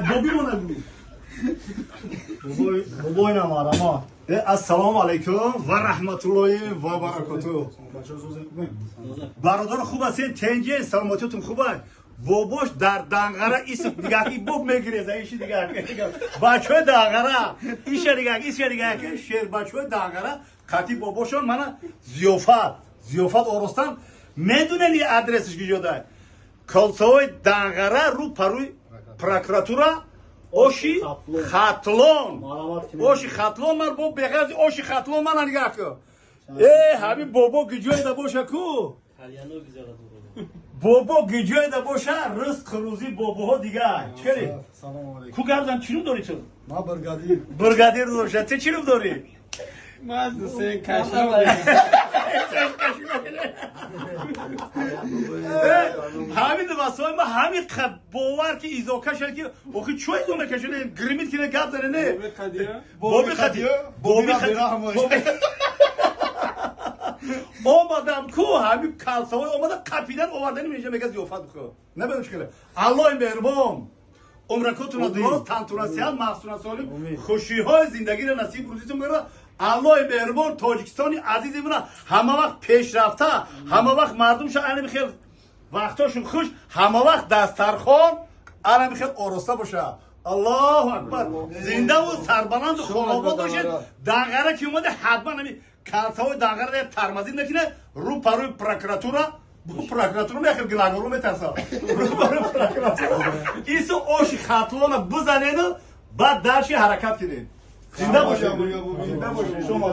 Боби монагу. Бобой намарама. Ассалому алайкум ва раҳматуллоҳи ва баракоту. Бародар, хуб ҳастед? Тенҷе, саломатиятон хуб аст? Бобош дар Данғара исм дигаки боб мегиреза, иши дигар. Бачаҳои Данғара, иша дигар, иша дигар, шер бачаҳои Данғара қати бобошон мана зиёфат, зиёфат оростан. Медонед, адресиш куҷода? Кольцевой Данғара, рӯ парӯи прокуратура, оши Хатлон. Оши Хатлон, ман бо беғарзи оши Хатлон мана нигаҳ кун. Э, ҳамин бобо гиҷоеда боша ку? Бобо гиҷоеда боша, ризқ рӯзӣ бобоҳо дигар. Чӣ кардӣ? Ку гап зан, чӣ ном дорӣ ту? Ма бригадир. Бригадир боша. Ту чӣ ном дорӣ? Ман Ҳусейн Каширо. Ҳамин васои ма ҳамин бовар ки изока шад, ки охи чо изо мекашоне, гримит кине, гап зане, не? Боби хати, боби хати омадам ку, ҳамин калсаҳои омада қапидан овардани инҷа, мега зиёфат бихӯр. Набедам чӣ кара. Аллоҳи меҳрубон умракотуна дуроз, тантуна сиҳат, мағзтуна солим, хушиҳои зиндагиро насиб рӯзитон мегардад. Аллоҳи меҳрубон Тоҷикистони азизи мана ҳама вақт пешрафта, ҳама вақт мардумша анами хел вақтошон хуш, ҳама вақт дастархон анами хел ороста боша. Аллоҳу акбар! Зиндаву сарбаланду хонобод бошед. Данғара ки омада, ҳатман ами калсаҳои Данғара тармазид накина, рӯ парӯи прокуратура, прокуратура мехел гилагору метарса, рӯ парӯи прокуратура ису оши Хатлона бизанеду, баъд дарши ҳаракат кунед. Зинда бошед, зинда бошед, шумо.